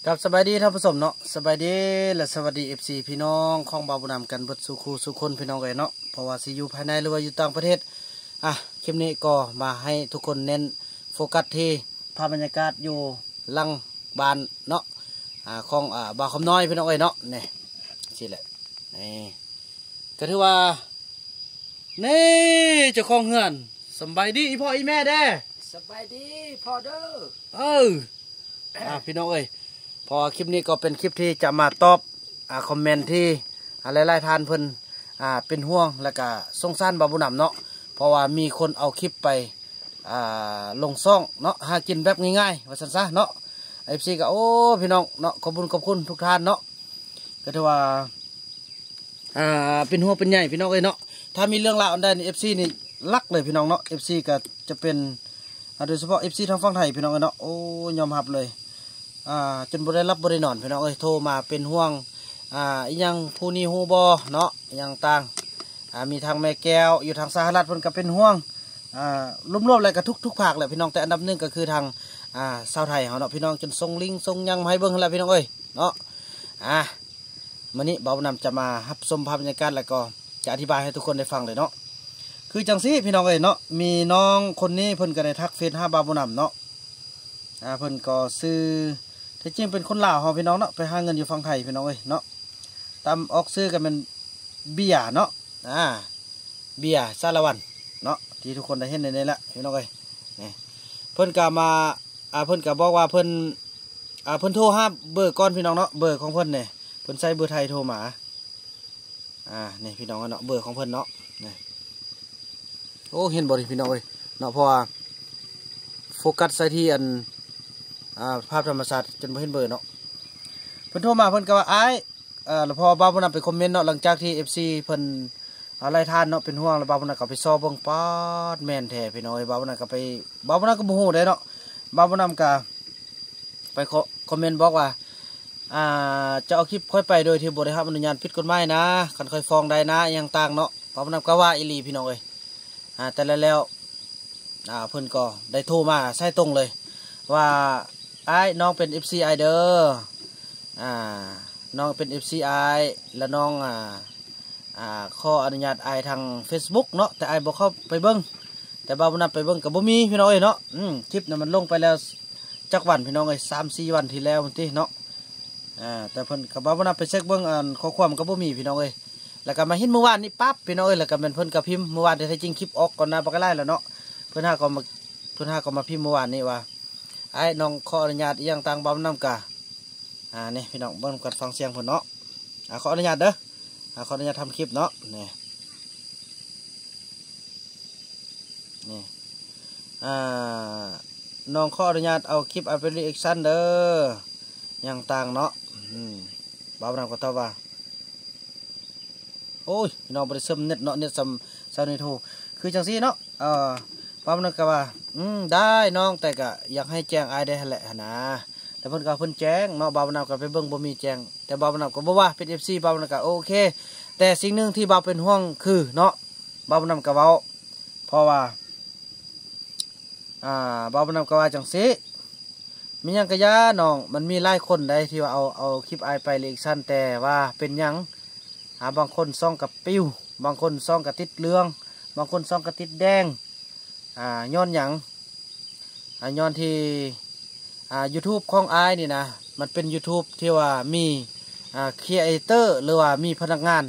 ครับ สบายดีท่านผู้ชมเนาะ สบายดีและสวัสดี เอฟซี พี่น้องของบ่าวบุญนำกันเบิดสู่คู่สู่คนพี่น้องเอ้ยเนาะ เพราะว่าสิอยู่ภายในหรือว่าอยู่ต่างประเทศ อ่ะ คลิปนี้ก็มาให้ทุกคนเน้นโฟกัสที่ภาพบรรยากาศอยู่หลังบ้านเนาะ อ่า ของ อ่า บ่าวคำน้อยพี่น้องเอ้ยเนาะ นี่ สิแหละ นี่ ก็ถือว่า นี่ เจ้าของเฮือน สำบายดีอีพ่ออีแม่เด้ สบายดีพ่อเด้อ เออ อ่า พี่น้องเอ้ย เพราะว่าคลิปนี้ก็เป็นคลิปที่จะมาตอบ อ่า คอมเมนต์ที่ อ่า หลายๆ ท่านเพิ่น อ่า เป็นห่วง แล้วก็สงสารบ่าวบุญนำเนาะ เพราะว่ามีคนเอาคลิปไป อ่า ลงช่องเนาะ หากินแบบง่ายๆ ว่าซั่นซะเนาะ เอฟซี ก็ โอ้ พี่น้องเนาะ ขอบบุญขอบคุณทุกท่านเนาะ ก็ถือว่า อ่า เป็นห่วงเป็นใยพี่น้องเอ้ยเนาะ ถ้ามีเรื่องราวอันใดนี่ เอฟซี นี่หลักเลยพี่น้องเนาะ เอฟซี ก็จะเป็น อ่า โดยเฉพาะ เอฟซี ทางฝั่งไทยพี่น้องเอ้ยเนาะ โอ้ ยอมรับเลย อ่า จนบ่ได้หลับบ่ได้นอนพี่น้องเอ้ย โทรมาเป็นห่วง อ่า อีหยังผู้นี้ฮู้บ่เนาะ อีหยังต่าง อ่า มีทางแม่แก้วอยู่ทางสหรัฐเพิ่นก็เป็นห่วง อ่า รวมๆ แล้วก็ทุกๆ ภาคแหละพี่น้อง แต่อันดับหนึ่งก็คือทาง อ่า ชาวไทยเฮาเนาะพี่น้อง จนส่งลิงก์ส่งหยังมาให้เบิ่งหั่นแหละพี่น้องเอ้ยเนาะ อ่า มื้อนี้บ่าวนำจะมารับชมภาพบรรยากาศ แล้วก็จะอธิบายให้ทุกคนได้ฟังเลยเนาะ คือจั่งซี้พี่น้องเอ้ยเนาะ มีน้องคนนี้เพิ่นก็ได้ทักเฟซหาบ่าวนำเนาะ อ่า เพิ่นก็ชื่อ แท้จริงเป็นคนลาวเฮาพี่น้องเนาะ ไปหาเงินอยู่ฝั่งไทยพี่น้องเอ้ยเนาะ ตามออกชื่อก็แม่นเบียร์เนาะ อ่า เบียร์สารวัตรเนาะ ที่ทุกคนได้เห็นในนี้แหละพี่น้องเอ้ย นี่ เพิ่นก็มา อ่า เพิ่นก็บอกว่าเพิ่น อ่า เพิ่นโทรหาเบอร์ก่อนพี่น้องเนาะ เบอร์ของเพิ่นนี่ เพิ่นใช้เบอร์ไทยโทรมา อ่า นี่พี่น้องเนาะ เบอร์ของเพิ่นเนาะ นี่ โอ้ เห็นบ่นี่พี่น้องเอ้ยเนาะ เพราะว่าโฟกัสใส่ที่อัน อ่า ภาพธรรมชาติจนบ่เห็นเบอร์เนาะ เพิ่นโทรมาเพิ่นก็ว่า อ้าย เอ่อ แล้วพอบ่าวบุญนำไปคอมเมนต์เนาะ หลังจากที่ เอฟซี เพิ่น อ่า หลายท่านเนาะ เป็นห่วง แล้วบ่าวบุญนำก็ไปซอเบิ่ง ป๊าด แม่นแท้พี่น้องเอ้ย บ่าวบุญนำก็ไป บ่าวบุญนำก็บ่ฮู้เด้เนาะ บ่าวบุญนำก็ ไปคอ คอมเมนต์บอกว่า อ่า จะเอาคลิปข้อยไปโดยที่บ่ได้รับอนุญาตผิดกฎหมายนะ คันข้อยฟ้องได้นะ อีหยังต่างเนาะ บ่าวนำก็ว่าอีหลีพี่น้องเอ้ย อ่า แต่แล้ว อ่า เพิ่นก็ได้โทรมาสายตรงเลย ว่า อ้าย น้องเป็น เอฟซี อ้ายเด้อ อ่า น้องเป็น เอฟซี อ้าย แล้วน้อง อ่า อ่า ขออนุญาตอ้ายทางเฟซบุ๊กเนาะ แต่อ้ายบ่เข้าไปเบิ่ง แต่บ่าวนำไปเบิ่งก็บ่มีพี่น้องเอ้ยเนาะ อืม คลิปนั้นมันลงไปแล้วจักวันพี่น้องเอ้ย สามสี่วันที่แล้วพุ้นติเนาะ อ่า แต่เพิ่นก็บ่าวนำไปเช็คเบิ่ง อัน ข้อความก็บ่มีพี่น้องเอ้ย แล้วก็มาเห็นมื้อวานนี้ปั๊บพี่น้องเอ้ย แล้วก็แม่นเพิ่นก็พิมพ์ มื้อวานแท้ๆ จริงคลิปออกก่อนหน้าบักหลายแล้วเนาะ เพิ่นหาก็มา เพิ่นหาก็มาพิมพ์มื้อวานนี้ว่า อ้าย น้องขออนุญาตอีหยังต่าง บ่าวนำกะ อ่า นี่พี่น้องเบิ่งกัน ฟังเสียงเพิ่นเนาะ อ่า ขออนุญาตเด้อ อ่า ขออนุญาตทำคลิปเนาะ นี่ นี่ อ่า น้องขออนุญาตเอาคลิปเอาไปรีแอคชั่นเด้อ อย่างต่างเนาะ อืม บ่าวนำก็ตอบว่า โอ้ย พี่น้องบ่ได้เซิ่มเน็ตเนาะ เน็ตซำ ซำนี้โท คือจั่งซี้เนาะ เอ่อ บ่าวนำก็ว่า อืม ได้น้อง แต่ก็อยากให้แจ้งอ้ายได้หั่นแหละหั่นนะ แต่เพิ่นก็เพิ่นแจ้งเนาะ บ่าวนำก็ไปเบิ่งบ่มีแจ้ง แต่บ่าวนำก็บ่ว่า เป็น เอฟซี บ่าวนำก็โอเค แต่สิ่งหนึ่งที่บ่าวเป็นห่วงคือเนาะ บ่าวนำก็เว้า เพราะว่า อ่า บ่าวนำก็ว่าจั่งซี้ มีหยังก็อย่าน้อง มันมีหลายคนใดที่ว่าเอา เอาคลิปอ้ายไปรีแอคชั่น แต่ว่าเป็นหยัง อ่า บางคนซ่องก็ปิว บางคนซ่องก็ติดเหลือง บางคนซ่องก็ติดแดง อ่า ย้อนหยัง อ่า ย้อนที่ อ่า YouTube ของอ้ายนี่นะ มันเป็น YouTube ที่ว่ามี อ่า ครีเอเตอร์ หรือว่ามีพนักงาน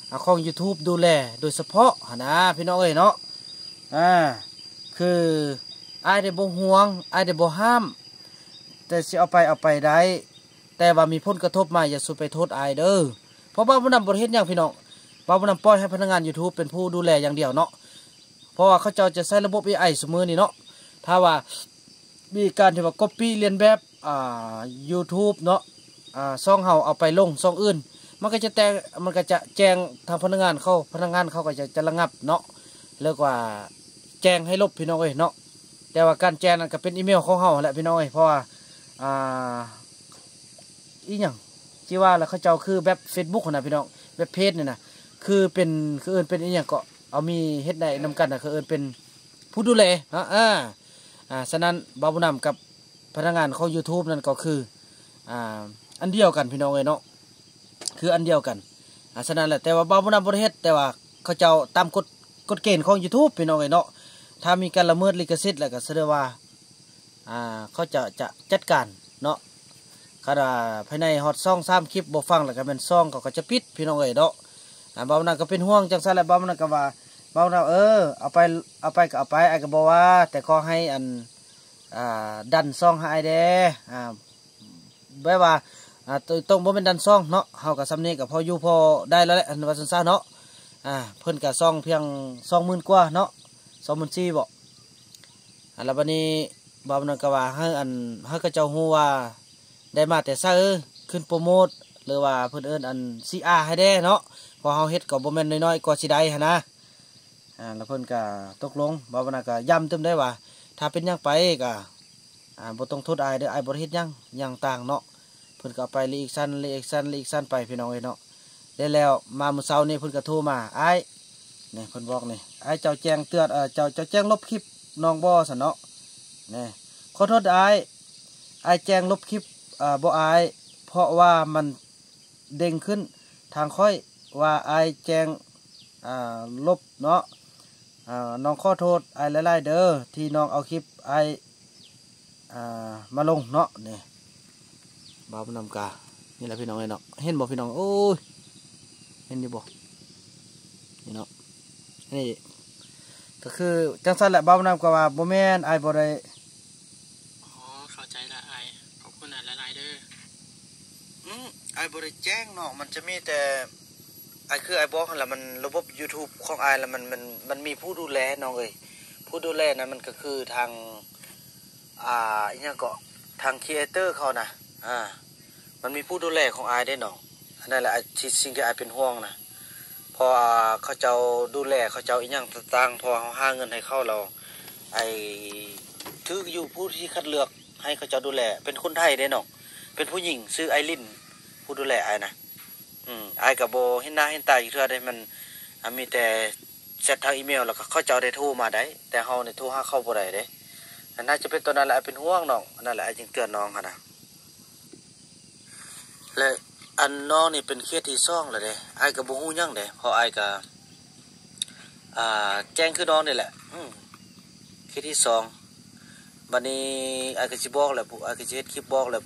อ่า ของ YouTube ดูแลโดยเฉพาะหั่นนะพี่น้องเอ้ยเนาะ อ่า คืออ้ายได้บ่ห่วง อ้ายได้บ่ห้าม แต่สิเอาไป เอาไปได้ แต่ว่ามีผลกระทบมา อย่าสู่ไปโทษอ้ายเด้อ เพราะบ่าวนำบ่ได้เฮ็ดหยังพี่น้อง บ่าวนำปล่อยให้พนักงาน YouTube เป็นผู้ดูแลอย่างเดียวเนาะ เพราะว่าเขาเจ้าจะใช้ระบบ เอไอ ซุมื้อนี้เนาะ ถ้าว่ามีการที่ว่าก๊อปปี้เลียนแบบ อ่า YouTube เนาะ อ่า ช่องเฮาเอาไปลงช่องอื่น มันก็จะแจ้ง มันก็จะแจ้งทางพนักงานเขา พนักงานเขาก็จะ จะระงับเนาะ เรียกว่าแจ้งให้ลบพี่น้องเอ้ยเนาะ แต่ว่าการแจ้งนั้นก็เป็นอีเมลของเฮาหั่นแหละพี่น้องเอ้ย เพราะว่า อ่า อีหยัง ที่ว่าแล้วเขาเจ้าคือแบบ Facebook หั่นน่ะพี่น้อง แบบเพจนี่นะ คือเป็น คือเอิ้นเป็นอีหยังก็ เอามีเฮ็ดได้นำกันน่ะ คือเอิ้นเป็นผู้ดูแลเนาะ อ่า อ่า ฉะนั้นบ่าวบุญนำกับพนักงานของ YouTube นั่นก็คือ ອ່າ ອັນດຽວກັນພີ່ນ້ອງເອີຍເນາະ ຄືອັນດຽວກັນ. ອ່າ ສະນັ້ນແຫຼະ ແຕ່ວ່າບ່າວບຸນນຳບໍ່ໄດ້ເຮັດ ແຕ່ວ່າເຂົາເຈົ້າຕາມກົດ ກົດເກນຂອງ YouTube ພີ່ນ້ອງເອີຍເນາະ ຖ້າມີການລະເມີດລິຂະສິດແລ້ວກໍສະແດງວ່າ ອ່າ ເຂົາຈະ ຈະຈັດການເນາະ. ຄັນວ່າພາຍໃນຮອດສອງສາມຄລິບບໍ່ຟັງ ແລ້ວກໍແມ່ນຊ່ອງເຂົາກໍຈະປິດ ພີ່ນ້ອງເອີຍເນາະ. ອ່າ ບ່າວນຳກໍເປັນຫ່ວງຈັ່ງຊັ້ນແຫຼະ. ບ່າວນຳກໍວ່າ ບ່າວນຳ ເອີ ເອົາໄປ ເອົາໄປກໍເອົາໄປ ອ້າຍກໍບໍ່ວ່າ ແຕ່ຂໍໃຫ້ອັນ ອ່າ ດັນຊ່ອງໃຫ້ອ້າຍແດ່ ອ່າ ແບບວ່າ ອ່າ ຕ້ອງ ຕ້ອງບໍ່ແມ່ນດັນຊ່ອງເນາະ ເຮົາກໍສ່ຳນີ້ກໍພໍຢູ່ພໍໄດ້ແລ້ວແຫຼະ ອັນວ່າຊັ້ນຊະເນາະ. ອ່າ ເພິ່ນກໍຊ່ອງພຽງສອງໝື່ນກວ່າເນາະ ສອງໝື່ນສີ່ບໍ ອ່າ ແລ້ວບັດນີ້ບ່າວນຳກໍວ່າໃຫ້ອັນ ໃຫ້ເຂົາເຈົ້າຮູ້ວ່າໄດ້ມາແຕ່ໃສ ຂຶ້ນໂປຣໂມດ ຫຼືວ່າເພິ່ນເອີ້ນອັນ ຊີອາ ໃຫ້ແດ່ເນາະ ເພາະເຮົາເຮັດກໍບໍ່ແມ່ນນ້ອຍໆກວ່າຊິໄດ້ຫັ້ນນະ. ອ່າ ແລ້ວເພິ່ນກໍຕົກລົງ ບ່າວນຳກໍຢ້ຳຕື່ມໄດ້ວ່າ ຖ້າເປັນຫຍັງໄປກໍ ອ່າ ບໍ່ຕ້ອງໂທດອ້າຍເດີ ອ້າຍບໍ່ໄດ້ເຮັດຫຍັງ ຫຍັງຕ່າງເນາະ. ເພິ່ນກໍເອົາໄປຣີແອັກຊັນ ຣີແອັກຊັນ ຣີແອັກຊັນໄປ ພີ່ນ້ອງເອີຍເນາະ. ແລ້ວ ແລ້ວມາມື້ເຊົ້ານີ້ເພິ່ນກໍໂທມາ ອ້າຍ ນີ້ເພິ່ນບອກນີ້ ອ້າຍ ເຈົ້າແຈ້ງເຕືອນ ເອີ ເຈົ້າ ເຈົ້າແຈ້ງລົບຄລິບນ້ອງບໍ່ ຊັ້ນເນາະ. ນີ້ ຂໍໂທດອ້າຍ ອ້າຍແຈ້ງລົບຄລິບ ເອີ ບໍ່ອ້າຍ ເພາະວ່າມັນເດ້ງຂຶ້ນທາງຂ້ອຍວ່າອ້າຍແຈ້ງ ອ່າ ລົບເນາະ. ອ່າ ນ້ອງຂໍໂທດອ້າຍຫຼາຍໆເດີ ທີ່ນ້ອງເອົາຄລິບອ້າຍ ອ່າ ມາລົງເນາະ. ນີ້ ບ່າວບຸນນຳກະ ນີ້ແຫຼະພີ່ນ້ອງເອີຍເນາະ ເຫັນບໍ່ພີ່ນ້ອງ? ໂອ້ຍ ເຫັນຢູ່ບໍ່? ນີ້ເນາະ ນີ້ກໍຄືຈັ່ງຊັ້ນແຫຼະ. ບ່າວບຸນນຳກໍວ່າບໍ່ແມ່ນ ອ້າຍບໍ່ໄດ້ ອໍ ເຂົ້າໃຈລະອ້າຍ ຂອບຄຸນອ້າຍຫຼາຍໆເດີ. ອືມ ອ້າຍບໍ່ໄດ້ແຈ້ງເນາະ ມັນຈະມີແຕ່ ອ້າຍ ຄືອ້າຍບອກຫັ້ນລະ ມັນລະບົບ YouTube ຂອງອ້າຍລະ ມັນ ມັນ ມັນມີຜູ້ດູແລນ້ອງເອີຍ. ຜູ້ດູແລນະ ມັນກໍຄືທາງ ອ່າ ອີຫຍັງເກາະ ທາງຄຣີເອເຕີເຂົານະ ອ່າ ມັນມີຜູ້ດູແລຂອງອ້າຍເດ້ນ້ອງ. ອັນນັ້ນແຫຼະ ທີ່ ສິ່ງທີ່ອ້າຍເປັນຫ່ວງນະ ເພາະວ່າເຂົາເຈົ້າດູແລ ເຂົາເຈົ້າອີຫຍັງຕ່າງໆ ເພາະວ່າເຮົາຫາເງິນໃຫ້ເຂົາແລ້ວ ອ້າຍຖືກຢູ່ຜູ້ທີ່ຄັດເລືອກໃຫ້ເຂົາເຈົ້າດູແລ ເປັນຄົນໄທເດ້ນ້ອງ ເປັນຜູ້ຍິງ ຊື່ໄອລິນ ຜູ້ດູແລອ້າຍນະ. ອືມ ອ້າຍກໍບໍ່ເຫັນໜ້າເຫັນຕາຈັກເທື່ອເດ້ ມັນ ອ່າ ມີແຕ່ແຊັດທາງອີເມວ ແລ້ວກໍເຂົາເຈົ້າໄດ້ໂທມາໄດ້ ແຕ່ເຮົານີ້ໂທຫາເຂົາບໍ່ໄດ້ເດ້. ອັນໜ້າຈະເປັນຕົວນັ້ນແຫຼະ ອ້າຍເປັນຫ່ວງນ້ອງ ອັນນັ້ນແຫຼະ ອ້າຍຈຶ່ງເຕືອນນ້ອງຫັ້ນນະ. ແລະ ອັນນ້ອງນີ້ເປັນເຄສທີສອງແລ້ວເດ້ ອ້າຍກໍບໍ່ຮູ້ຫຍັງເດ້ ເພາະອ້າຍກໍ ອ່າ ແຈ້ງຄືນ້ອງນີ້ແຫຼະ ອືມ ເຄສທີສອງ. ບັດນີ້ອ້າຍກໍຊິບອກແຫຼະ ຜູ້ ອ້າຍກໍຊິເຮັດຄລິບບອກແຫຼະ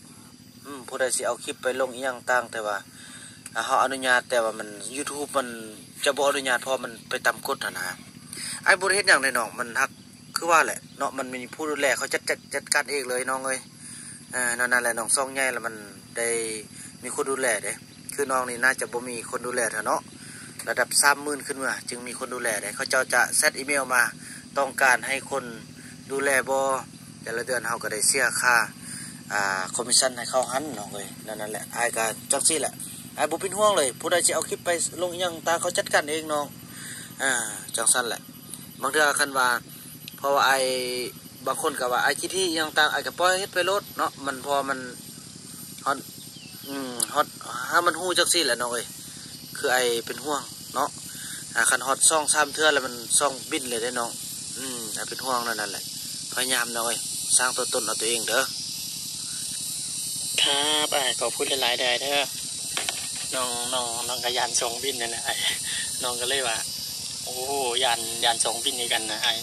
ອືມ ຜູ້ໃດຊິເອົາຄລິບໄປລົງອີ່ຫຍັງຕ່າງ ແຕ່ວ່າ ອ່າ ເຮົາອະນຸຍາດ ແຕ່ວ່າມັນ YouTube ມັນຈະບໍ່ອະນຸຍາດ ເພາະມັນໄປຕາມກົດຫັ້ນນະ. ອ້າຍບໍ່ໄດ້ເຮັດຫຍັງເດ້ນ້ອງ ມັນຫາກຄືວ່າແຫຼະເນາະ ມັນມີຜູ້ດູແລເຂົາຈັດ ຈັດ ຈັດການເອງເລີຍນ້ອງເອີຍ. ເອີ ນັ້ນ ນັ້ນແຫຼະນ້ອງ ຊ່ອງໃຫຍ່ລະມັນໄດ້ມີຄົນດູແລເດ້ ຄືນ້ອງນີ້ໜ້າຈະບໍ່ມີຄົນດູແລເທື່ອເນາະ ລະດັບສາມໝື່ນຂຶ້ນເມືອຈຶ່ງມີຄົນດູແລເດ້. ເຂົາເຈົ້າຈະແຊັດອີເມວມາ ຕ້ອງການໃຫ້ຄົນດູແລບໍ່ ແຕ່ລະເດືອນເຮົາກໍໄດ້ເສຍຄ່າ ອ່າ ຄອມມິດຊັນໃຫ້ເຂົາຫັ້ນນ້ອງເອີຍ. ນັ້ນ ນັ້ນແຫຼະ ອ້າຍກໍຈັ່ງຊີ້ແຫຼະ ອ້າຍບໍ່ເປັນຫ່ວງເລີຍ ຜູ້ໃດຊິເອົາຄລິບໄປລົງອີ່ຫຍັງຕ່າງ ເຂົາຈັດການເອງນ້ອງ. ອ່າ ຈັ່ງຊັ້ນແຫຼະ ບາງເທື່ອຄັນວ່າ ເພາະວ່າອ້າຍ ບາງຄົນກໍວ່າອ້າຍຂີ້ຖີ່ອີ່ຫຍັງຕ່າງ ອ້າຍກໍປ່ອຍເຮັດໄປໂລດເນາະ ມັນ ເພາະວ່າມັນຮອດ ອືມ ຮອດ ຖ້າມັນຮູ້ຈັ່ງຊີ້ແຫຼະນ້ອງເອີຍ ຄືອ້າຍເປັນຫ່ວງເນາະ. ອ່າ ຄັນຮອດສອງສາມເທື່ອແລ້ວມັນຊ່ອງບິນເລີຍເດ້ນ້ອງ. ອືມ ອ້າຍເປັນຫ່ວງນັ້ນ ນັ້ນແຫຼະ ພະຍາຍາມນ້ອງເອີຍ ສ້າງຕົວຕົນເອົາຕົວເອງເດີ. ຄັບ ອ້າຍ ຂອບຄຸນຫຼາຍໆເດີ ເດີ. ນ້ອງ ນ້ອງ ນ້ອງກໍຢ້ານຊ່ອງບິນນັ້ນແຫຼະອ້າຍ ນ້ອງກໍເລີຍວ່າ ໂອ້ ຢ້ານ ຢ້ານຊ່ອງບິນຄືກັນນະອ້າຍ.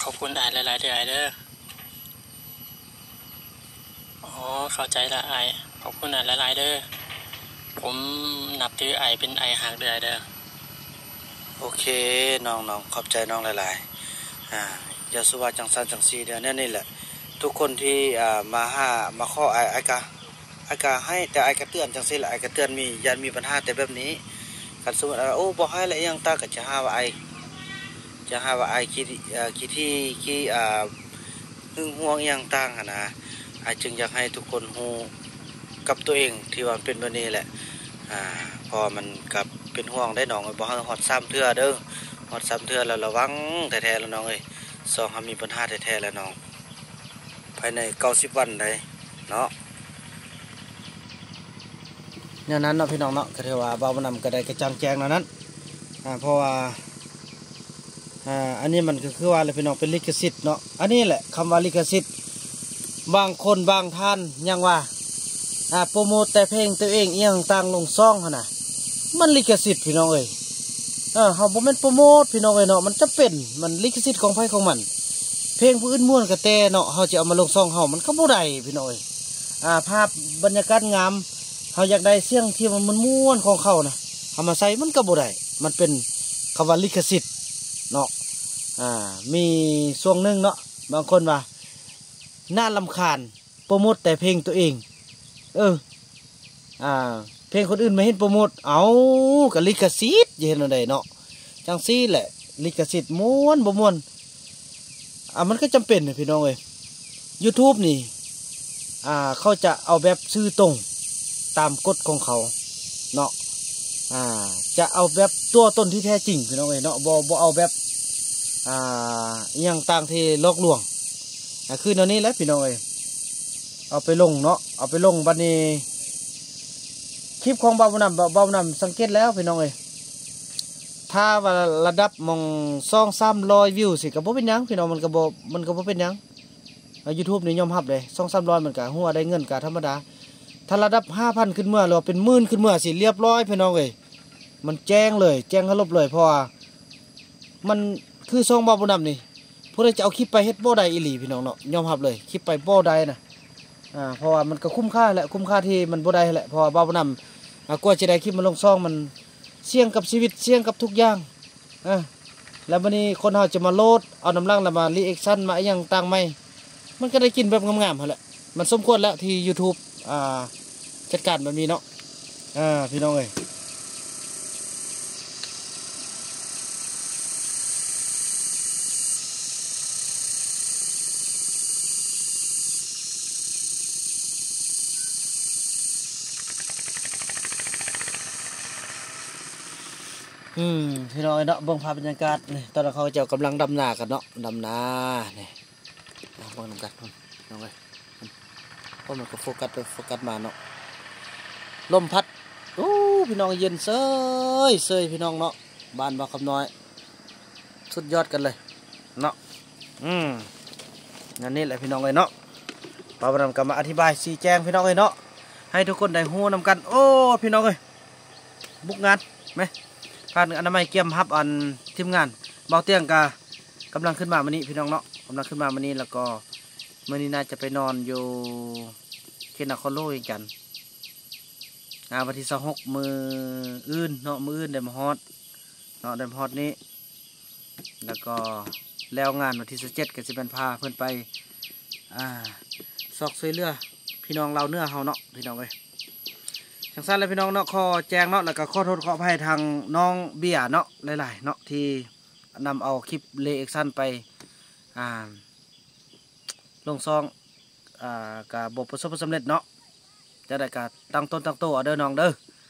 ຂອບຄຸນອ້າຍຫຼາຍໆເດີ ອ້າຍເດີ. ອໍ ເຂົ້າໃຈລະອ້າຍ ຂອບຄຸນອ້າຍຫຼາຍໆເດີ ຜົມນັບຖືອ້າຍເປັນອ້າຍຮັກເດີ ອ້າຍເດີ. ໂອເຄ ນ້ອງໆ ຂອບໃຈນ້ອງຫຼາຍໆ. ອ່າ ຢ່າສູ່ວ່າຈັ່ງຊັ້ນຈັ່ງຊີ້ເດີ ແນວນີ້ແຫຼະ ທຸກຄົນທີ່ ອ່າ ມາຫາ ມາຂໍອ້າຍ ອ້າຍກະ ອ້າຍກະໃຫ້ ແຕ່ອ້າຍກະເຕືອນຈັ່ງຊີ້ແຫຼະ ອ້າຍກະເຕືອນມີ ຢ້ານມີບັນຫາແຕ່ແບບນີ້. ຄັນສົມມຸດວ່າ ໂອ້ ບໍ່ໃຫ້ລະອີ່ຫຍັງຕ່າງ ກໍຈະຫາວ່າອ້າຍ ຈະຫາວ່າອ້າຍຂີ້ ເອີ ຂີ້ຖີ່ ຂີ້ ອ່າ ຫຶງຫວງອີ່ຫຍັງຕ່າງຫັ້ນນະ. ອ້າຍຈຶ່ງຢາກໃຫ້ທຸກຄົນຮູ້ກັບຕົວເອງທີ່ວ່າມັນເປັນແບບນີ້ແຫຼະ ອ່າ ເພາະວ່າມັນກໍເປັນຫ່ວງເດ້ນ້ອງ ບໍ່ໃຫ້ຮອດສາມເທື່ອເດີ ຮອດສາມເທື່ອແລ້ວລະວັງແທ້ໆລະນ້ອງເອີຍ ຊ່ອງເຮົາມີບັນຫາແທ້ໆລະນ້ອງ ພາຍໃນເກົ້າສິບວັນໃດ໋ເນາະ. ແນວນັ້ນເນາະພີ່ນ້ອງເນາະ ກໍຖືວ່າບ່າວບຸນນຳກໍໄດ້ກະຈ່າງແຈ້ງແນວນັ້ນ ອ່າ ເພາະວ່າ ອ່າ ອັນນີ້ມັນກໍຄືວ່າແຫຼະພີ່ນ້ອງ ເປັນລິຂະສິດເນາະ. ອັນນີ້ແຫຼະ ຄຳວ່າລິຂະສິດ ບາງຄົນບາງທ່ານຍັງວ່າ ອ່າ ໂປຣໂມດແຕ່ເພງຕົວເອງອີ່ຫຍັງຕ່າງລົງຊ່ອງຫັ້ນນະ ມັນລິຂະສິດພີ່ນ້ອງເອີຍ. ເອີ ເຮົາບໍ່ແມ່ນໂປຣໂມດພີ່ນ້ອງເອີຍເນາະ ມັນຈຳເປັນ ມັນລິຂະສິດຂອງໃຜຂອງມັນ. ເພງຜູ້ອື່ນມ່ວນກະແຕ່ເນາະ ເຮົາຈະເອົາມາລົງຊ່ອງເຮົາ ມັນກະບໍ່ໄດ້ພີ່ນ້ອງເອີຍ. ອ່າ ພາບບັນຍາກາດງາມ ເຮົາຢາກໄດ້ສຽງທີ່ວ່າມ່ວນໆຂອງເຂົານະ ເຮົາມາໃສ່ມັນກະບໍ່ໄດ້ ມັນເປັນຄຳວ່າລິຂະສິດເນາະ. ອ່າ ມີຊ່ວງໜຶ່ງເນາະ ບາງຄົນວ່າ ໜ້າລຳຄານ ໂປຣໂມດແຕ່ເພງຕົວເອງ. ເອີ ອ່າ ເພງຄົນອື່ນມາເຫັນໂປຣໂມດ ເອົ້າ ກະລິຂະສິດ ຈະເຮັດແນວໃດເນາະ. ຈັ່ງຊີ້ແຫຼະ ລິຂະສິດມ່ວນບໍ່ມ່ວນ ອ່າ ມັນກະຈຳເປັນນະພີ່ນ້ອງເອີຍ. ຢູທູບນີ້ ອ່າ ເຂົາຈະເອົາແບບຊື່ຕົງຕາມກົດຂອງເຂົາເນາະ. ອ່າ ຈະເອົາແບບຕົວຕົນທີ່ແທ້ຈິງພີ່ນ້ອງເອີຍເນາະ ບໍ່ ບໍ່ເອົາແບບ ອ່າ ອີ່ຫຍັງຕ່າງທີ່ຫຼອກລວງ. ອ່າ ຄືແນວນີ້ແຫຼະພີ່ນ້ອງເອີຍ ເອົາໄປລົງເນາະ ເອົາໄປລົງ ບັດນີ້ຄລິບຂອງບ່າວບຸນນຳ ບ່າວ ບ່າວບຸນນຳສັງເກດແລ້ວພີ່ນ້ອງເອີຍ ຖ້າວ່າລະດັບໝ່ອງສອງສາມຮ້ອຍວິວຊີ້ກະບໍ່ເປັນຫຍັງພີ່ນ້ອງ ມັນກະບໍ່ ມັນກະບໍ່ເປັນຫຍັງ. ອ່າ ຢູທູບນີ້ຍອມຮັບເດ້ ສອງສາມຮ້ອຍມັນກະ ຮູ້ວ່າໄດ້ເງິນກະທຳມະດາ. ຖ້າລະດັບຫ້າພັນຂຶ້ນເມືອ ຫຼືວ່າເປັນໝື່ນຂຶ້ນເມືອຊີ້ ລຽບຮ້ອຍພີ່ນ້ອງເອີຍ ມັນແຈ້ງເລີຍ ແຈ້ງເຄົາລົບເລີຍ ເພາະວ່າມັນຄືຊ່ອງບ່າວບຸນນຳນີ້ ຜູ້ໃດຈະເອົາຄລິບໄປເຮັດບໍ່ໄດ້ອີ່ຫຼີພີ່ນ້ອງເນາະ ຍອມຮັບເລີຍ ຄລິບໄປບໍ່ໄດ້ນະ. ອ່າ ເພາະວ່າມັນກະຄຸ້ມຄ່າແຫຼະ ຄຸ້ມຄ່າທີ່ມັນບໍ່ໄດ້ແຫຼະ ເພາະວ່າບ່າວບຸນນຳ ອ່າ ກວ່າຈະໄດ້ຄລິບມາລົງຊ່ອງ ມັນສ່ຽງກັບຊີວິດ ສ່ຽງກັບທຸກຢ່າງ. ອ່າ ແລ້ວບາດນີ້ຄົນເຮົາຈະມາໂຫຼດເອົານຳຫຼັງ ແລ້ວມາຣີແອັກຊັນ ມາອີ່ຫຍັງຕ່າງໃໝ່ ມັນກະໄດ້ກິນແບບງາມໆຫັ້ນແຫຼະ ມັນສົມຄວນແລ້ວທີ່ຢູທູບ ອ່າ ຈັດການແບບນີ້ເນາະ. ອ່າ ພີ່ນ້ອງເອີຍ ອືມ ພີ່ນ້ອງເອີຍເນາະ ເບິ່ງພາບບັນຍາກາດນີ້ ຕອນນັ້ນເຂົາເຈົ້າກຳລັງດຳນາກັນເນາະ ດຳນານີ້ ເບິ່ງນຳກັນພີ່ນ້ອງເອີຍ. ໂອ້ ມັນກະໂຟກັສໄປໂຟກັສມາເນາະ ລົມພັດ ໂອ້ ພີ່ນ້ອງ ເຢັນເຊີຍເຊີຍພີ່ນ້ອງເນາະ ບ້ານບ່າວຄຳນ້ອຍ ສຸດຍອດກັນເລີຍເນາະ. ອືມ ອັນນີ້ແຫຼະພີ່ນ້ອງເອີຍເນາະ ບ່າວບຸນນຳກະມາອະທິບາຍຊີ້ແຈງພີ່ນ້ອງເອີຍເນາະ ໃຫ້ທຸກຄົນໄດ້ຮູ້ນຳກັນ. ໂອ້ ພີ່ນ້ອງເອີຍ ບຸກງານແມະ ຜ່ານອະນາໄມກຽມຮັບອັນທີມງານ ບ່າວຕຽງກະກຳລັງຂຶ້ນມາມື້ນີ້ພີ່ນ້ອງເນາະ ກຳລັງຂຶ້ນມາມື້ນີ້ ແລ້ວກໍມື້ນີ້ໜ້າຈະໄປນອນຢູ່ເຂດນະຄອນຫຼວງວຽງຈັນ. ອ່າ ວັນທີຊາວຫົກ ມື້ອື່ນເນາະ ມື້ອື່ນໄດ້ມາຮອດເນາະ ໄດ້ມາຮອດນີ້ ແລ້ວກໍແລ້ວງານວັນທີຊາວເຈັດ ກະຊິແມ່ນພາເພິ່ນໄປ ອ່າ ຊອກຊ່ວຍເຫຼືອພີ່ນ້ອງລາວເໜືອເຮົາເນາະ ພີ່ນ້ອງເອີຍ. ຈັ່ງຊັ້ນແຫຼະພີ່ນ້ອງເນາະ ຂໍແຈ້ງເນາະ ແລ້ວກະຂໍໂທດຂໍອະໄພທາງນ້ອງເບຍເນາະ ຫຼາຍໆເນາະ ທີ່ນຳເອົາຄລິບຣີແອັກຊັນໄປ ອ່າ ລົງຊ່ອງ ອ່າ ກະບໍ່ປະສົບຜົນສຳເລັດເນາະ ຈັ່ງໃດກະຕັ້ງຕົນຕັ້ງໂຕເອົາເດີນ້ອງເດີ.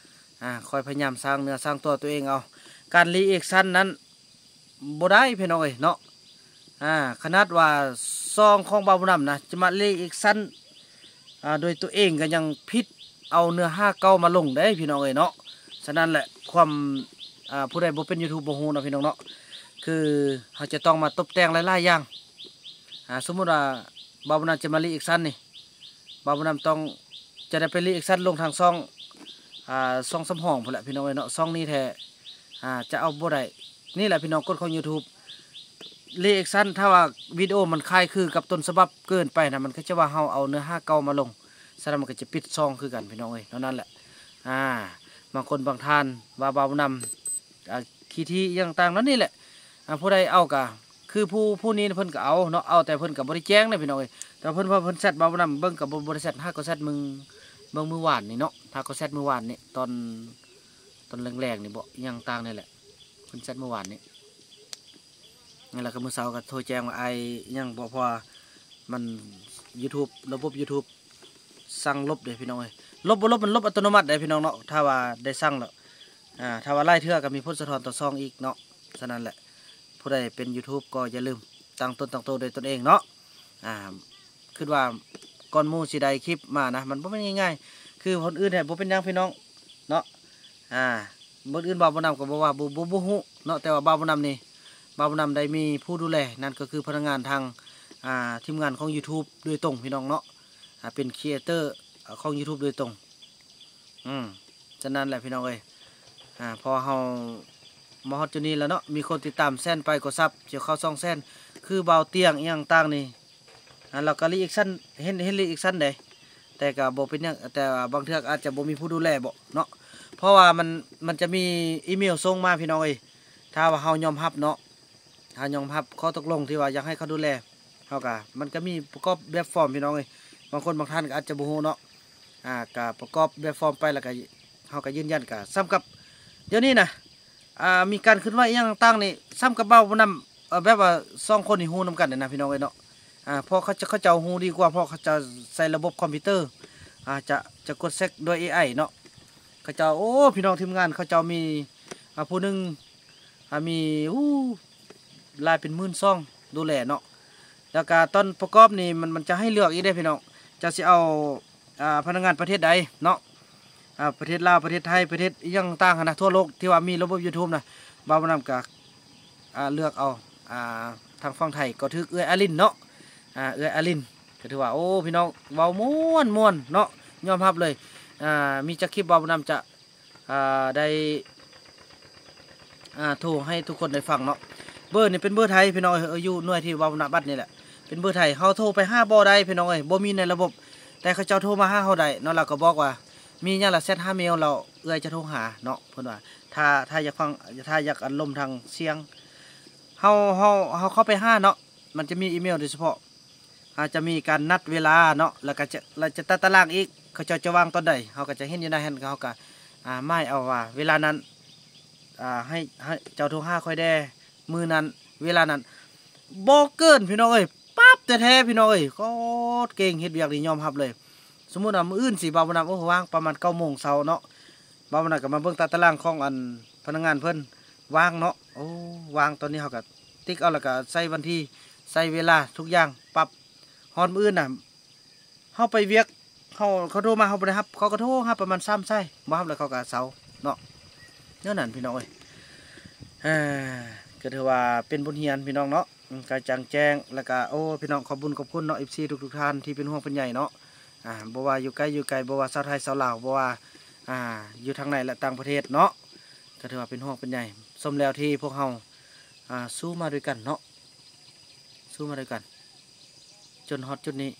ອ່າ ຄ່ອຍພະຍາຍາມສ້າງເນື້ອສ້າງຕົວຕົວເອງເອົາ ການຣີແອັກຊັນນັ້ນ ບໍ່ໄດ້ພີ່ນ້ອງເອີຍເນາະ. ອ່າ ຂະໜາດວ່າຊ່ອງຂອງບ່າວບຸນນຳນະ ຈະມາຣີແອັກຊັນ ອ່າ ໂດຍຕົວເອງກະຍັງຜິດ ເອົາເນື້ອຫາເກົ່າມາລົງເດ້ພີ່ນ້ອງເອີຍເນາະ. ສະນັ້ນແຫຼະ ຄວາມ ອ່າ ຜູ້ໃດບໍ່ເປັນຢູທູບບໍ່ຮູ້ເນາະພີ່ນ້ອງເນາະ ຄືເຮົາຈະຕ້ອງມາຕົບແຕ່ງຫຼາຍໆຢ່າງ. ອ່າ ສົມມຸດວ່າບ່າວບຸນນຳຈະມາຣີແອັກຊັນນີ້ ບ່າວບຸນນຳຕ້ອງ ຈະໄດ້ໄປຣີແອັກຊັນລົງທາງຊ່ອງ ອ່າ ຊ່ອງສຳຮອງພຸ້ນແຫຼະພີ່ນ້ອງເອີຍເນາະ ຊ່ອງນີ້ແທ້ ອ່າ ຈະເອົາບໍ່ໄດ້. ນີ້ແຫຼະພີ່ນ້ອງ ກົດຂອງຢູທູບ ຣີແອັກຊັນ ຖ້າວ່າວິດີໂອມັນຄ້າຍຄືກັບຕົ້ນສະບັບເກີນໄປນະ ມັນກະຈະວ່າເຮົາເອົາເນື້ອຫາເກົ່າມາລົງ ສະນັ້ນມັນກະຈະປິດຊ່ອງຄືກັນພີ່ນ້ອງເອີຍ. ເທົ່ານັ້ນແຫຼະ ອ່າ ບາງຄົນບາງທ່ານວ່າບ່າວບຸນນຳ ອ່າ ຂີ້ຖີ່ອີ່ຫຍັງຕ່າງໆນັ້ນນີ້ແຫຼະ. ອ່າ ຜູ້ໃດເອົາກະ ຄືຜູ້ ຜູ້ນີ້ເພິ່ນກະເອົາເນາະ ເອົາແຕ່ເພິ່ນກະບໍ່ໄດ້ແຈ້ງເດ້ພີ່ນ້ອງເອີຍ. ແຕ່ວ່າເພິ່ນ ເພິ່ນແຊັດບ່າວບຸນນຳເບິ່ງກະບໍ່ ບໍ່ໄດ້ແຊັດ ຫາກໍແຊັດມື້ ເບິ່ງມື້ວານນີ້ເນາະ ຫາກໍແຊັດມື້ວານນີ້ ຕອນ ຕອນແລງໆນີ້ບໍ ອີ່ຫຍັງຕ່າງນີ້ແຫຼະ ເພິ່ນແຊັດມື້ວານນີ້. ແລ້ວກະມື້ເຊົ້າກະໂທແຈ້ງວ່າ ອ້າຍ ອີ່ຫຍັງບໍ ເພາະວ່າມັນ ຢູທູບ ລະບົບຢູທູບ ສັ່ງລົບເດ້ພີ່ນ້ອງເອີຍ. ລົບບໍ່ລົບ ມັນລົບອັດຕະໂນມັດເດ້ພີ່ນ້ອງເນາະ ຖ້າວ່າໄດ້ສັ່ງແລ້ວ. ອ່າ ຖ້າວ່າຫຼາຍເທື່ອກະມີຜົນສະທ້ອນຕໍ່ຊ່ອງອີກເນາະ. ສະນັ້ນແຫຼະ ຜູ້ໃດເປັນຢູທູບກໍຢ່າລືມຕັ້ງຕົນຕັ້ງໂຕດ້ວຍຕົນເອງເນາະ. ອ່າ ຄິດວ່າກ່ອນໝູ່ຊິໄດ້ຄລິບມານະ ມັນບໍ່ແມ່ນງ່າຍໆ ຄືຄົນອື່ນແທ້ບໍ່ເປັນຫຍັງພີ່ນ້ອງເນາະ. ອ່າ ຄົນອື່ນບ່າວບຸນນຳກໍບໍ່ວ່າ ບໍ່ ບໍ່ ບໍ່ຮູ້ເນາະ ແຕ່ວ່າບ່າວບຸນນຳນີ້ ບ່າວບຸນນຳໄດ້ມີຜູ້ດູແລ ນັ້ນກໍຄືພະນັກງານທາງ ອ່າ ທີມງານຂອງ YouTube ໂດຍຕົງ ພີ່ນ້ອງເນາະ ອ່າ ເປັນ creator ຂອງ YouTube ໂດຍຕົງ. ອືມ ສະນັ້ນແຫຼະ ພີ່ນ້ອງເອີຍ ອ່າ ພໍເຮົາມາຮອດຈຸດນີ້ແລ້ວເນາະ ມີຄົນຕິດຕາມແສນປາຍກວ່າຊັບ ຈະເຂົ້າສອງແສນ ຄືບ່າວຕຽງອີ່ຫຍັງຕ່າງນີ້ ອ່າ ແລ້ວກໍ reaction ເຫັນ ເຫັນ reaction ເດ້ ແຕ່ກໍບໍ່ເປັນຫຍັງ ແຕ່ວ່າບາງເທື່ອກໍອາດຈະບໍ່ມີຜູ້ດູແລບໍເນາະ ເພາະວ່າມັນ ມັນຈະມີອີເມວສົ່ງມາ ພີ່ນ້ອງເອີຍ ຖ້າວ່າເຮົາຍອມຮັບເນາະ ຖ້າຍອມຮັບຂໍ້ຕົກລົງທີ່ວ່າຢາກໃຫ້ເຂົາດູແລ ເຮົາກໍ ມັນກໍມີປະກອບແບບຟອມ ພີ່ນ້ອງເອີຍ ບາງຄົນບາງທ່ານກໍອາດຈະບໍ່ຮູ້ເນາະ ອ່າ ກໍປະກອບແບບຟອມໄປ ແລ້ວກໍເຮົາກໍຢືນຢັນ ກໍສ່ຳກັບດຽວນີ້ນະ ອ່າ ມີການເຄື່ອນໄຫວອີ່ຫຍັງຕ່າງໆນີ້ ສ່ຳກັບເວົ້ານຳ ເອີ ແບບວ່າສອງຄົນນີ້ຮູ້ນຳກັນນະ ພີ່ນ້ອງເອີຍເນາະ ອ່າ ເພາະເຂົາເຈົ້າ ເຂົາເຈົ້າຮູ້ດີກວ່າ ເພາະເຂົາເຈົ້າໃຊ້ລະບົບຄອມພິວເຕີ ອ່າ ຈະ ຈະກົດເຊັກດ້ວຍເອໄອເນາະ ເຂົາເຈົ້າ ໂອ້ ພີ່ນ້ອງທີມງານເຂົາເຈົ້າມີ ອ່າ ຜູ້ໜຶ່ງ ອ່າ ມີ ໂອ້ ຫຼາຍເປັນໝື່ນສອງ ດູແລເນາະ ແລ້ວກະຕອນປະກອບນີ້ ມັນ ມັນຈະໃຫ້ເລືອກອີກເດ້ພີ່ນ້ອງ ເຈົ້າຊິເອົາ ອ່າ ພະນັກງານປະເທດໃດເນາະ ອ່າ ປະເທດລາວ ປະເທດໄທ ປະເທດອີ່ຫຍັງຕ່າງໆຫັ້ນນະ ທົ່ວໂລກທີ່ວ່າມີລະບົບ YouTube ນະ ບ່າວບຸນນຳກະ ອ່າ ເລືອກເອົາ ອ່າ ທາງຝັ່ງໄທກໍຖືກເອື້ອຍອາລິນເນາະ ອ່າ ເອື້ອຍອາລິນ ກໍຖືວ່າ ໂອ້ ພີ່ນ້ອງ ເວົ້າມ່ວນໆເນາະ ຍອມຮັບເລີຍ ອ່າ ມີຈັກຄລິບບ່າວບຸນນຳຈະ ອ່າ ໄດ້ ອ່າ ໂທໃຫ້ທຸກຄົນໄດ້ຟັງເນາະ ເບີນີ້ເປັນເບີໄທ ພີ່ນ້ອງເອີຍ ຢູ່ໜ່ວຍທີ່ເວົ້ານະບັດນີ້ແຫຼະ ເປັນເບີໄທ ເຮົາໂທໄປຫາບໍ່ໄດ້ ພີ່ນ້ອງເອີຍ ບໍ່ມີໃນລະບົບ ແຕ່ເຂົາເຈົ້າໂທມາຫາເຮົາໄດ້ເນາະ ລາວກໍບອກວ່າ ມີຫຍັງລະແຊັດຫາເມວ ລາວ ເອື້ອຍຈະໂທຫາເນາະ ເພິ່ນວ່າ ຖ້າ ຖ້າຢາກຟັງ ຖ້າຢາກອັນລົມທາງສຽງ ເຮົາ ເຮົາ ເຮົາເຂົ້າໄປຫາເນາະ ມັນຈະມີອີເມວໂດຍສະເພາະ ອາດຈະມີການນັດເວລາເນາະ ແລ້ວກໍຈະ ແລ້ວຈະຕັດຕາລາງອີກ ເຂົາເຈົ້າຈະວ່າງຕອນໃດ ເຮົາກໍຈະເຫັນຢູ່ໃນຫັ້ນ ເຮົາກໍ ອ່າ ໝາຍເອົາວ່າເວລານັ້ນ ອ່າ ໃຫ້ ໃຫ້ເຈົ້າໂທຫາຂ້ອຍແດ່ ມື້ນັ້ນ ເວລານັ້ນ ບໍ່ເກີນ ພີ່ນ້ອງເອີຍ ປັບແທ້ໆ ພີ່ນ້ອງເອີຍ ໂຄດເກັ່ງ ເຮັດວຽກນີ້ຍອມຮັບເລີຍ ສົມມຸດວ່າມື້ອື່ນຊິ ບ່າວບຸນນຳ ໂອ້ ວ່າງປະມານເກົ້າໂມງເຊົ້າເນາະ ບ່າວບຸນນຳກໍມາເບິ່ງຕາຕະລາງຂອງອັນພະນັກງານເພິ່ນ ວ່າງເນາະ ໂອ້ ວ່າງ ຕອນນີ້ເຮົາກໍຕິກເອົາ ແລ້ວກໍໃສ່ວັນທີ ໃສ່ເວລາທຸກຢ່າງ ປັບ ຮອດມື້ອື່ນນະ ເຮົາໄປວຽກ ເຮົາ ເຂົາໂທມາ ເຮົາບໍ່ໄດ້ຮັບ ເຂົາກໍໂທຫາປະມານສາມສາຍ ບໍ່ຮັບ ແລ້ວເຂົາກໍເຊົາເນາະ ແນວນັ້ນ ພີ່ນ້ອງເອີຍ ເອີ ກໍຖືວ່າເປັນບົດຮຽນ ພີ່ນ້ອງເນາະ ອືມ ກະຈ່າງແຈ້ງ ແລ້ວກະ ໂອ້ ພີ່ນ້ອງ ຂອບບຸນຂອບຄຸນເນາະ ເອັຟຊີ ທຸກໆທ່ານທີ່ເປັນຫ່ວງເປັນໃຍເນາະ ອ່າ ບໍ່ວ່າຢູ່ໃກ້ຢູ່ໄກ ບໍ່ວ່າຊາວໄທຊາວລາວ ບໍ່ວ່າ ອ່າ ຢູ່ທາງໃນ ແລະ ຕ່າງປະເທດເນາະ ກໍຖືວ່າເປັນຫ່ວງເປັນໃຍ ສົມແລ້ວທີ່ພວກເຮົາ ອ່າ ສູ້ມາດ້ວຍກັນເນາະ ສູ້ມາດ້ວຍກັນ ຈົນຮອດຈຸດນີ້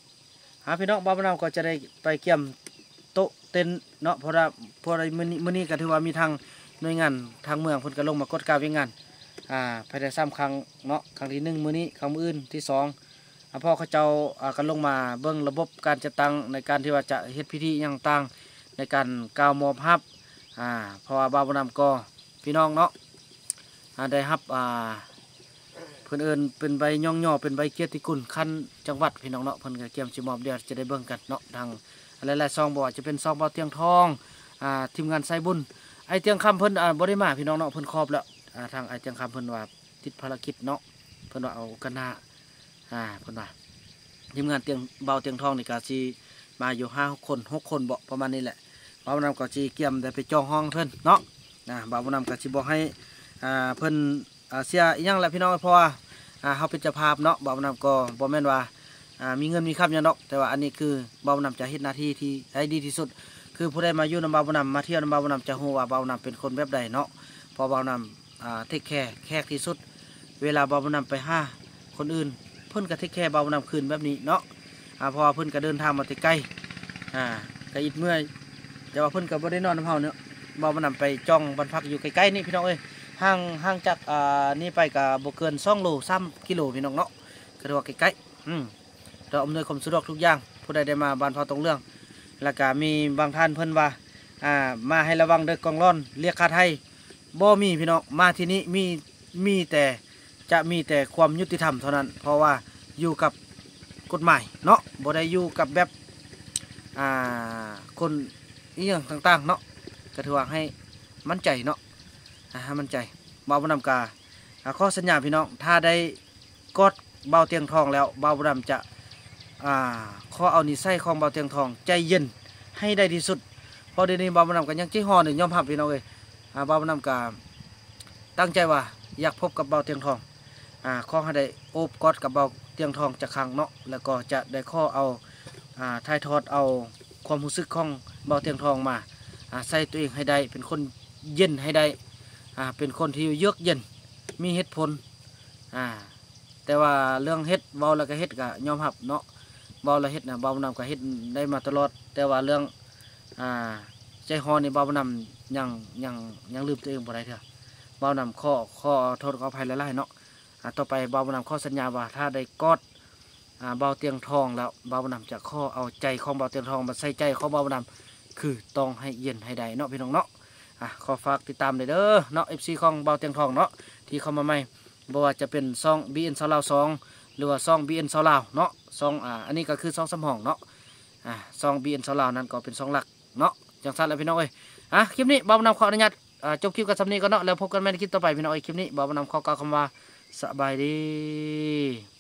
ອ່າ ພີ່ນ້ອງ ບ່າວບຸນນຳກໍຈະໄດ້ໄປກຽມໂຕະເຕັນເນາະ ເພາະວ່າ ເພາະວ່າມື້ນີ້ ມື້ນີ້ກໍຖືວ່າມີທາງໜ່ວຍງານທາງເມືອງເພິ່ນກໍລົງມາກວດກາວຽກງານ ອ່າ ພາຍໃນສາມຄັ້ງເນາະ ຄັ້ງທີໜຶ່ງມື້ນີ້ ຄັ້ງມື້ອື່ນທີສອງ ອ່າ ເພາະເຂົາເຈົ້າ ອ່າ ກໍລົງມາເບິ່ງລະບົບການຈັດຕັ້ງໃນການທີ່ວ່າຈະເຮັດພິທີອີ່ຫຍັງຕ່າງໃນການກ່າວມອບຮັບ ອ່າ ເພາະວ່າບ່າວບຸນນຳກໍ ພີ່ນ້ອງເນາະ ອ່າ ໄດ້ຮັບ ອ່າ ເພິ່ນເອີ້ນເປັນໃບຍ້ອງຍໍ ເປັນໃບກຽດຕິຄຸນຂັ້ນຈັງຫວັດ ພີ່ນ້ອງເນາະ ເພິ່ນກໍກຽມຊິມອບ ດຽວຈະໄດ້ເບິ່ງກັນເນາະ ທາງຫຼາຍໆຊ່ອງ ບໍ່ວ່າຈະເປັນຊ່ອງບ່າວຕຽງທອງ ອ່າ ທີມງານສາຍບຸນ ອ້າຍຕຽງຄຳເພິ່ນ ອ່າ ບໍ່ໄດ້ມາ ພີ່ນ້ອງເນາະ ເພິ່ນຂອບແລ້ວ ອ່າ ທາງອ້າຍຕຽງຄຳເພິ່ນວ່າຕິດພາລະກິດເນາະ ເພິ່ນວ່າເອົາໂອກາດໜ້າ ອ່າ ເພິ່ນວ່າ ທີມງານຕຽງ ບ່າວຕຽງທອງນີ້ກໍຊິມາຢູ່ຫ້າຫົກຄົນ ຫົກຄົນເບາະ ປະມານນີ້ແຫຼະ ບ່າວບຸນນຳກໍຊິກຽມໄດ້ໄປຈອງຫ້ອງເພິ່ນເນາະ ອ່າ ບ່າວບຸນນຳກໍຊິບໍ່ໃຫ້ ອ່າ ເພິ່ນ ອ່າ ເສຍອີ່ຫຍັງແຫຼະ ພີ່ນ້ອງ ເພາະວ່າ ອ່າ ເຮົາເປັນເຈົ້າພາບເນາະ ບ່າວບຸນນຳກໍບໍ່ແມ່ນວ່າ ອ່າ ມີເງິນມີຄຳຫຍັງດອກ ແຕ່ວ່າອັນນີ້ຄືບ່າວບຸນນຳຈະເຮັດໜ້າທີ່ທີ່ໃຫ້ດີທີ່ສຸດ ຄືຜູ້ໃດມາຢູ່ນຳບ່າວບຸນນຳ ມາທ່ຽວນຳບ່າວບຸນນຳ ຈະຮູ້ວ່າບ່າວບຸນນຳເປັນຄົນແບບໃດເນາະ ເພາະບ່າວບຸນນຳ ອ່າ ເທກແຄ ແຂກທີ່ສຸດ ເວລາບ່າວບຸນນຳໄປຫາຄົນອື່ນ ເພິ່ນກໍເທກແຄບ່າວບຸນນຳຄືນແບບນີ້ເນາະ ອ່າ ເພາະວ່າເພິ່ນກໍເດີນທາງມາແຕ່ໄກ ອ່າ ກໍອິດເມື່ອຍ ແຕ່ວ່າເພິ່ນກໍບໍ່ໄດ້ນອນນຳເຮົາເນາະ ບ່າວບຸນນຳໄປຈອງບ້ານພັກຢູ່ໃກ້ໆນີ້ ພີ່ນ້ອງເອີຍ ຫ່າງ ຫ່າງຈາກ ອ່າ ນີ້ໄປກໍບໍ່ເກີນສອງໂລ ສາມກິໂລ ພີ່ນ້ອງເນາະ ກໍຖືວ່າໃກ້ໆ ອືມ ຕ້ອງອຳນວຍຄວາມສະດວກທຸກຢ່າງ ຜູ້ໃດໄດ້ມາບ້ານເຜົ່າຕົງເຫຼືອງ ແລ້ວກະມີບາງທ່ານເພິ່ນວ່າ ອ່າ ມາໃຫ້ລະວັງເດີ ກອງລອນ ລຽກຄ່າໄຖ່ ບໍ່ມີ ພີ່ນ້ອງ ມາທີ່ນີ້ມີ ມີແຕ່ ຈະມີແຕ່ຄວາມຍຸຕິທຳເທົ່ານັ້ນ ເພາະວ່າຢູ່ກັບກົດໝາຍເນາະ ບໍ່ໄດ້ຢູ່ກັບແບບ ອ່າ ຄົນອີ່ຫຍັງຕ່າງໆເນາະ ກໍຖືວ່າໃຫ້ໝັ້ນໃຈເນາະ ອ່າ ໃຫ້ໝັ້ນໃຈ ບ່າວບຸນນຳກະ ອ່າ ຂໍສັນຍາ ພີ່ນ້ອງ ຖ້າໄດ້ ກອດບ່າວຕຽງທອງແລ້ວ ບ່າວບຸນນຳຈະ ອ່າ ຂໍເອົານິໄສຂອງບ່າວຕຽງທອງ ໃຈເຢັນໃຫ້ໄດ້ທີ່ສຸດ ເພາະດຽວນີ້ບ່າວບຸນນຳກໍຍັງໃຈຮ້ອນຢູ່ ຍອມຮັບ ພີ່ນ້ອງເອີຍ ອ່າ ບ່າວບຸນນຳກໍຕັ້ງໃຈວ່າຢາກພົບກັບບ່າວຕຽງທອງ ອ່າ ຂໍໃຫ້ໄດ້ໂອບກອດກັບບ່າວ ຕຽງທອງຈັກຄັ້ງເນາະ ແລ້ວກໍຈະໄດ້ຂໍເອົາ ອ່າ ຖ່າຍທອດເອົາຄວາມຮູ້ສຶກຂອງບ່າວຕຽງທອງມາ ອ່າ ໃສ່ຕົວເອງໃຫ້ໄດ້ ເປັນຄົນເຢັນໃຫ້ໄດ້ ອ່າ ເປັນຄົນທີ່ເຢືອກເຢັນ ມີເຫດຜົນ ອ່າ ແຕ່ວ່າເລື່ອງເຮັດ ເວົ້າແລ້ວກໍເຮັດ ກໍຍອມຮັບເນາະ ເວົ້າແລ້ວເຮັດນະ ບ່າວບຸນນຳກໍເຮັດໄດ້ມາຕະຫຼອດ ແຕ່ວ່າເລື່ອງ ອ່າ ໃຈຮ້ອນນີ້ ບ່າວບຸນນຳຍັງ ຍັງ ຍັງລືມຕົວເອງບໍ່ໄດ້ເທື່ອ ບ່າວບຸນນຳຂໍ ຂໍໂທດຂໍອະໄພຫຼາຍໆເນາະ ອ່າ ຕໍ່ໄປບ່າວບຸນນຳຂໍສັນຍາວ່າ ຖ້າໄດ້ກອດ ອ່າ ບ່າວຕຽງທອງແລ້ວ ບ່າວບຸນນຳຈະຂໍເອົາໃຈຂອງບ່າວຕຽງທອງມາໃສ່ໃຈຂອງບ່າວບຸນນຳ ຄືຕ້ອງໃຫ້ເຢັນໃຫ້ໄດ້ເນາະ ພີ່ນ້ອງເນາະ ອ່າ ຂໍຝາກຕິດຕາມໄດ້ເດີເນາະ ເອັຟຊີຂອງບ່າວຕຽງທອງເນາະ ທີ່ເຂົ້າມາໃໝ່ ບໍ່ວ່າຈະເປັນຊ່ອງ ບີເອັນ ຊາວລາວສອງ ຫຼືວ່າຊ່ອງ ບີເອັນ ຊາວລາວເນາະ ຊ່ອງ ອ່າ ອັນນີ້ກໍຄືຊ່ອງສຳຮອງເນາະ ອ່າ ຊ່ອງ ບີເອັນ ຊາວລາວນັ້ນກໍເປັນຊ່ອງຫຼັກເນາະ ຈັ່ງຊັ້ນແຫຼະພີ່ນ້ອງເອີຍ ອ່າ ຄລິບນີ້ບ່າວບຸນນຳຂໍອະນຸຍາດ ອ່າ ຈົບຄລິບກັນສ່ຳນີ້ກ່ອນເນາະ ແລ້ວພົບກັນໃໝ່ໃນຄລິບຕໍ່ໄປພີ່ນ້ອງເອີຍ ຄລິບນີ້ບ່າວບຸນນຳຂໍກ່າວຄຳວ່າ ສະບາຍດີ.